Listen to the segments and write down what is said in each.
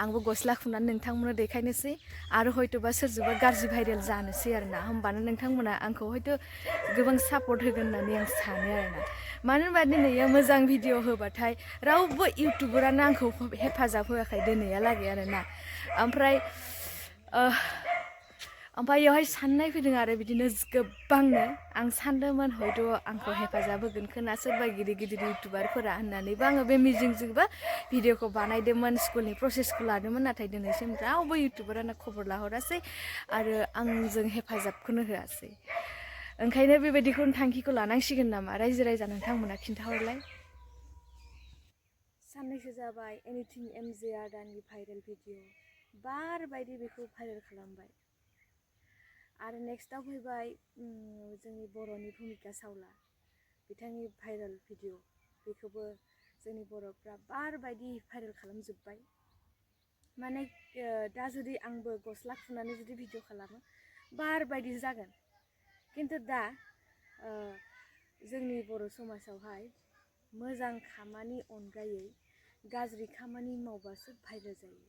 आंबो गस्ला खुनानै नोंथांमोननो देखायनोसै आरो हयतोबा सोरजोंबा गाज्रि भाइरेल जानोसै आरोना होमबानो नोंथांमोना आंखौ हयतो गोबां सापर्ट होगोन होननानै आं सानो आरोना मानो होनबा दिनैयो मोजां भिडिअ होबाथाय रावबो इउटुबारानो आंखौ हेफाजाब होआखै दिनैहालागै आरोना ओमफ्राय बेयावहाय साननाय फैदों आरो बिदिनो गोबांनो आं सानदोंमोन हयथ' आंखौ हेफाजाब होगोन खोना सोरबा गिदिर गिदिर इउटुबारफोरा होननानैबो आङो बे मिजिंजोंबो भिडिअखौ बानायदोंमोन स्कुलनि प्रसेसखौ लादोंमोन नाथाय दिनैसिम रावबो इउटुबारानो खबर लाहरासै आरो आंजों हेफाजाबखौनो होआसै ओंखायनो बेबायदिखौनो थांखिखौ लानांसिगोन नामा रायजो राजा नोंथांमोना खिन्थाहरलाय साननैसो जाबाय एनिथिं एमजे आदानि भाइरेल भिडिअ बार बायदि बेखौ भाइरेल खालामबाय आरो नेक्स्टआव फैबाय जोंनि बर'नि भुमिका सावला बिथांनि भाइरेल भिडिअ बेखौबो जोंनि बर'फ्रा बार बायदि भाइरेल खालामजोब्बाय माने दा जुदि आंबो गस्ला खुनानै जुदि भिडिअ खालामो बार बायदि जागोन खिन्थु दा जोंनि बर' समाजावहाय मोजां खामानि अनगायै गाज्रि खामानि मावबासो भाइरेल जायो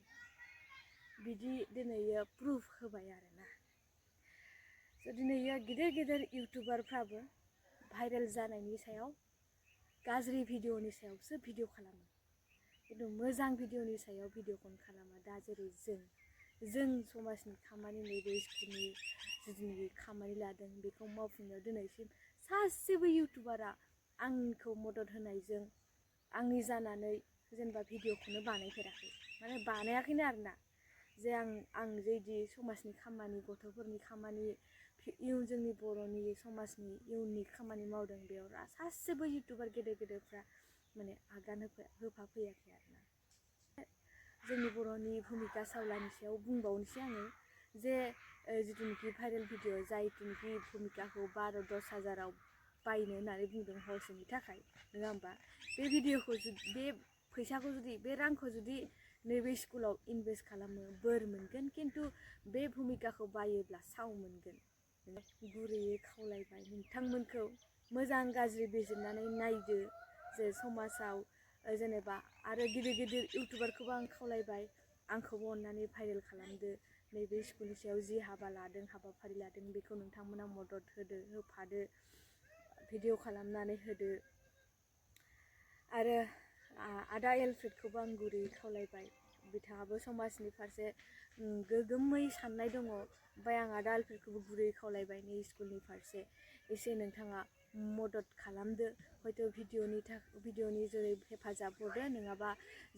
बिदि दिनैयो प्रुफ होबाय आरोना दिनैयो गिदिर गिदिर इउटुबारफ्राबो भाइरेल जानायनि सायाव गाज्रि भिडिअनि सायावसो भिडिअ खालामो खिन्थु मोजां भिडिअनि सायाव भिडिअखौनो खालामा दा जेरै जों समाजनि खामानि नैबे स्कुलनि जिथुनिखि खामानि लादों बेखौ मावफुंनायाव दिनैसिम सासेबो इउटुबारा आंखौ मदद होनायजों आंनि जानानै जेनेबा भिडिअखौनो बानायफेराखै माने बानायाखैनो आरोना जे आं जेदि समाजनि खामानि गथ'फोरनि खामानि इयुन जोंनि बर'नि समाजनि इयुननि खामानि मावदों बेयाव सासेबो इउटुबार गेदेर गेदेरफ्रा माने आगान होफाफैयाखै आरोना जोंनि बर'नि भुमिका सावलानि सायाव बुंबावनोसै आङो जे जिथुनिखि भाइरेल भिडिअ जायथुनिखि भुमिकाखौ 12,000 बायनो होननानै बुंदों हरसेनि थाखाय नङा होमबा बे भिडिअखौ बे फैसाखौ जुदि बे रांखौ जुदि नैबे स्कुलाव इनभेस्ट खालामो बोर मोनगोन खिन्थु बे भुमिकाखौ बायोब्ला साव मोनगोन गुरैयै खावलायबाय नोंथांमोनखौ मोजां गाज्रि बिजिरनानै नायदो जे समाजाव जेनेबा आरो गिदिर गिदिर इउटुबारखौबो आं खावलायबाय आंखौबो अननानै भाइरेल खालामदो नैबे स्कुलनि सायाव जि हाबा लादों हाबाफारि लादों बेखौ नोंथांमोना मदद होफादो भिडिअ खालामनानै होदो आरो आदा एलफ्रेडखौबो आं गुरैयै खावलायबाय बिथाङाबो समाजनि फारसे गोगोमै साननाय दङ ओमफ्राय आं आदा एलफ्रेडखौबो गुरैयै खावलायबाय नै स्कुलनि फारसे एसे नोंथाङा मदद खालामदो हयथ' भिडिअनि जेरै हेफाजाब हरदो नङाबा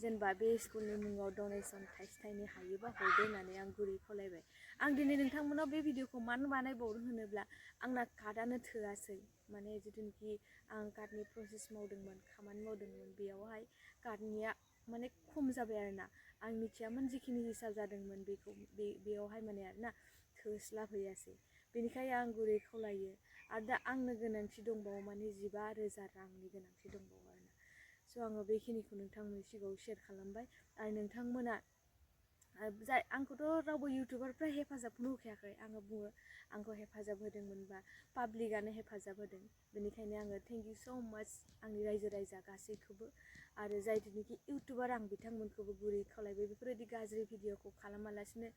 जेनेबा बे स्कुलनि मुङाव डनेसन थाइसे थाइनै हायोबा हरदो होननानै आं गुरैयै खावलायबाय आं दिनै नोंथांमोनाव बे भिडिअखौ मानो बानायबावदों होनोब्ला आंना कार्डआनो थोआसै माने जिथुनिखि आं कार्डनि प्रसेस मावदोंमोन खामानि मावदोंमोन बेयावहाय कार्डनिया माने खम जाबाय आरोना आं मिथियामोन जिखिनि हिसाब जादोंमोन बेखौ बेयावहाय माने आरोना थोस्लाबहैयासै बेनिखायनो आं गुरै खावलायो आरो दा आंनो गोनांथि दंबावो माने 15,000 रांनि गोनांथि दंबावो आरोना स' आङो बेखिनिखौ नोंथांमोननि सिगाङाव शेयार खालामबाय आरो नोंथांमोना आंखौथ' रावबो इउटुबारफ्रा हेफाजाबखौनो होखायाखै आङो बुङो आंखौ हेफाजाब होदोंमोनबा पाब्लिकआनो हेफाजाब होदों बेनिखायनो आङो थेंक इउ स' माच आंनि रायजो राजा गासैखौबो आरो जायथुनिखि इउटुबार आं बिथांमोनखौबो गुरै खावलायबाय बेफोरबायदि गाज्रि भिडिअखौ खालामालासिनो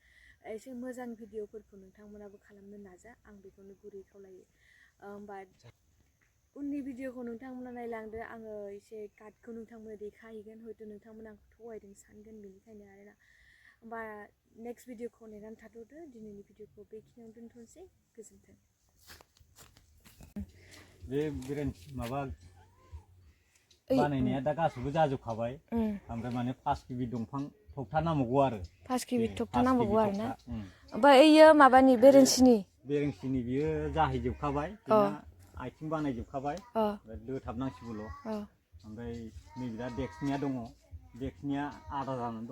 एसे मोजां भिडिअफोरखौ नोंथांमोनाबो खालामनो नाजा आं बेखौनो गुरै खावलायो होमबा उननि भिडिअखौ नोंथांमोना नायलांदो आङो एसे कार्डखौ नोंथांमोना देखायहैगोन हयथ' नोंथांमोना आंखौ थगायदों सानगोन बेनिखायनो आरोना होमबा नेक्स्ट भिडिअखौ नेनानै थाथ'दो दिनैनि भिडिअखौ बेखिनियावनो दोनथ'नोसै गोजोन्थों बे माबा बानायनाया दा गासैबो जाजोबखाबाय ओमफ्राय माने 5 केबि दंफां थौथा नांबावगौ आरो 5 केबि थौथा नांबावगौ आरो ना ओमफ्राय इयो माबानि बेरेन्सिनि बियो जाहैजोबखाबाय बिना आथिं बानायजोबखाबाय ओमफ्राय दोथाबनांसिगौल' ओमफ्राय नैबे दा डेक्सनिया दङ डेक्सनिया आदा जानानै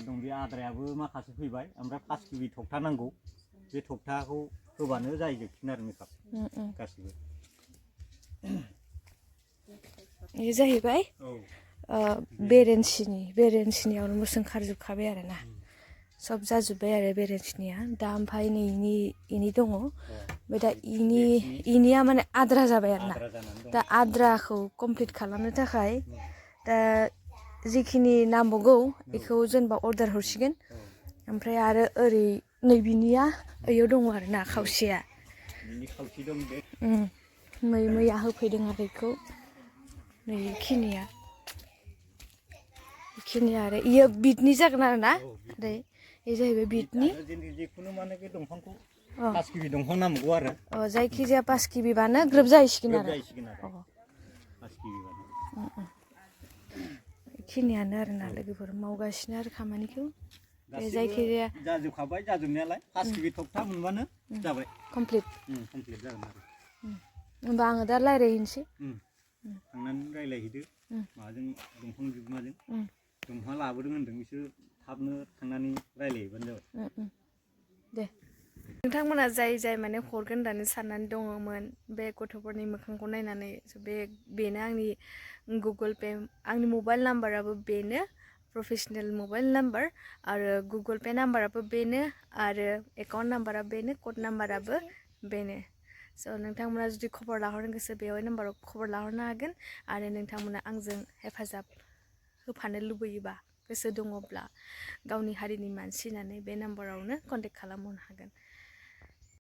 दं बे आद्रायाबो माखासे फैबाय ओमफ्राय 5 केबि थौथा नांगौ बे थौथाखौ होबानो जाहैजोबसिगोन आरो मेकआप गासिबो ये जाहैबाय बेरेन्सिनियावनो मोसोंखारजोबखाबाय आरो ना सब जाजोब्बाय आरो बेरेन्सिनिया दा ओमफ्राय नै इनि दङ ओमफ्राय दा इनिया माने आद्रा जाबाय आरो ना दा आद्राखौ कमप्लिट खालामनो थाखाय दा जिखिनि नांबावगौ बेखौ जेनेबा अर्डार हरसिगोन ओमफ्राय आरो ओरै नैबिनिया ओइयाव दङ आरो ना खावसेया मैया होफैदों आरो बेखौ नैखिनिया आरो इयो बिटनि जागोन आरो ना ओमफ्राय बे जाहैबाय बिटनि जिखुनु माने बे दंफांखौ 5 किबि दंफां नांगौ आरो जायखिजाया 5 किबिबानो ग्रोब जाहैसिगोन आरो 5 किबिबानो बेखिनियानो आरोना लोगोफोर मावगासिनो आरो खामानिखौ जायखिजाया जाजोबखाबाय जाजोबनायालाय 5 किबि थखथा मोनबानो जाबाय कमप्लिट जागोन आरो होमबा आङो दा रायज्लायहैनोसै थांनानै रायज्लायहैदो माबाजों दंफां बिगोमाजों दंफां लाबोदों होनदों बिसोर थाबनो थांनानै रायज्लायहैबानो जाबाय दे नोंथांमोना जाय माने हरगोन होननानै साननानै दङमोन बे गथ'फोरनि मोखांखौ नायनानै बेनो आंनि गुगोल पे आंनि मबाइल नाम्बाराबो बेनो प्रफेसनेल मबाइल नाम्बार आरो गुगोल पे नाम्बाराबो बेनो आरो एकाउन्ट नाम्बारा बेनो कड नाम्बाराबो बेनो स' नोंथांमोना जुदि खबर लाहरनो गोसो बेवहाय नाम्बाराव खबर लाहरनो हागोन आरो नोंथांमोना आंजों हेफाजाब होफानो लुबैयोबा गोसो दङब्ला गावनि हारिनि मानसि होननानै बे नाम्बारावनो कन्टेक्ट खालामहरनो हागोन